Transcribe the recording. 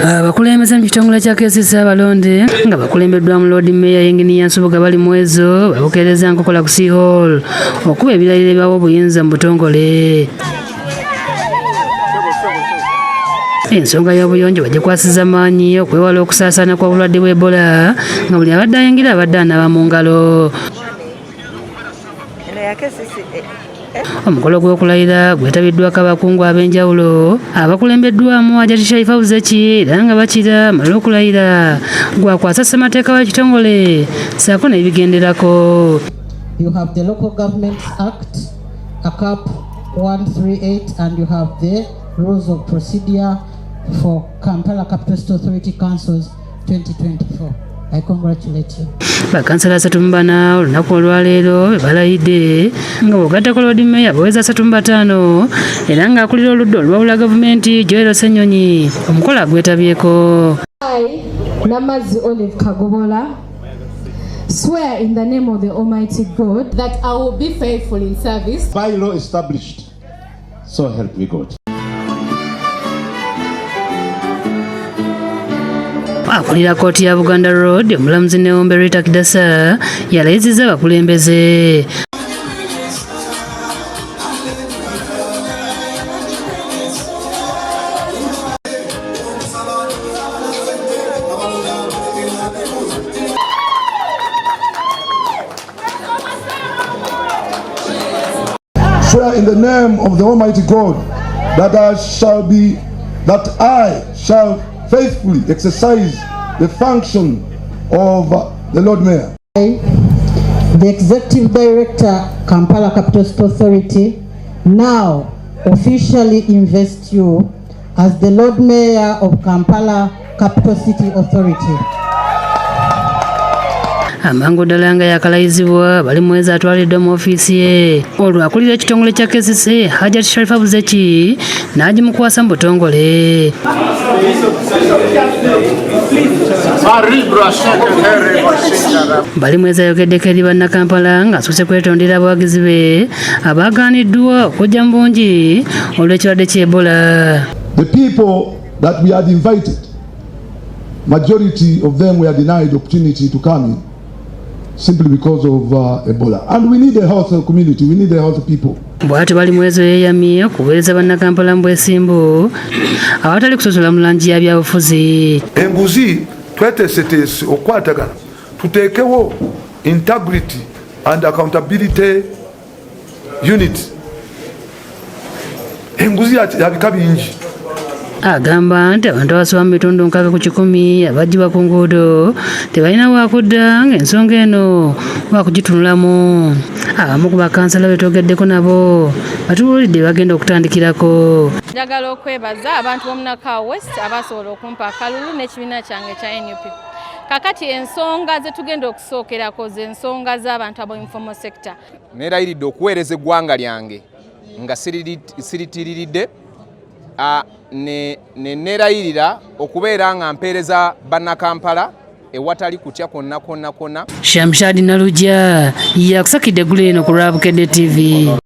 Abakulembeze mu kitongole kya KCC abalonde nga bakulembeddwamu Loodi Meeya Yinginiya Nsubuga Balimwezo babukeereza nkokola ku City Hall okuba ebirayiro ebibawa obuyinza mu butongole. Ensonga y'obuyonjo bagikwasiza maanyi okwewala okusaasaana kw'obulwadde bwa Ebola nga buli abadde ayingira abadde anaaba mu ngalo. Omukolo gw'okulayira gwetabiddwako abakungu ab'enjawulo abakulembeddwamu Hajati Shaifa Buzeki era nga bakira amala okulayira gwakwasa ssemateeka w'ekitongole ssaako n'ebigenderako. You have the Local Government Act, ACAP 138, and you have the Rules of Procedure for Kampala Capital City Authority Councils 2024. I congratulate you. Bakansala 34 olunaku olwaleero be balayidde nga bw'ogattako Loodi Meeya baweza 35 era ng'akulira oludda oluwabula gavumenti Joel Ssenyonyi omukolo agwetabyeko. I, Namazzi Olive Kagobola, swear in the name of the Almighty God that I will be faithful in service by law established, so help me God. Akulira kkooti ya Buganda Road omulamuzi Neombe Rita Kidasa yalayizizza abakulembeze. Swear in the name of the Almighty God that I shall be, that I shall faithfully exercise the function of the Lord Mayor. The Executive Director, Kampala Capital City Authority, now officially invests you as the Lord Mayor of Kampala Capital City Authority. Amangu ddala nga yakalayizibwa Balimwezo atwaliddwa mu ofiisi ye olwo akulira ekitongole kya KCC Hajat Sharifa Buzeki n'agimukwasa mu butongole. Balimwezo ayogeddeko eri Bannakampala ng'asuuse kwetondera abawagizi be abaagaaniddwa okujja mu bungi olw'ekirwadde kya Ebola. The people that we had invited, majority of them were denied opportunity to come in simply because of Ebola. And we need a health community, we need a health people. Bw'atyo Balimwezo yeeyamye okuweereza Bannakampala mu bwesimbu awatali kusosola mu langi ya byabufuzi. Enguzi tweteeseteese okukwatagana tuteekewo integrity and accountability unit. Enguzi ya bika bingi. Agamba nti abantu abasoba mu bitundu 60 ku 100 abaggyibwa ku nguudo tebalina waakudda ng'ensonga eno waakugitunulamu. Abamu ku bakansala be twogeddeko nabo batubuulidde bagenda okutandikirako. Njagala okwebaza abantu b'omu Nakawa West abasobola okumpa akalulu n'ekibiina kyange ekya NUP. Kakati ensonga ze tugenda okusookerako ze nsonga z'abantu abo informal sector. Neerayiridde okuweereza eggwanga lyange nga siritiriridde, ne neerayirira okubeera nga mpeereza Bannakampala ewatali kutya kwonna kwonna kwonna. Shamshad Nalujja yakusakidde eggulo eno ku lwa Bukedde TV.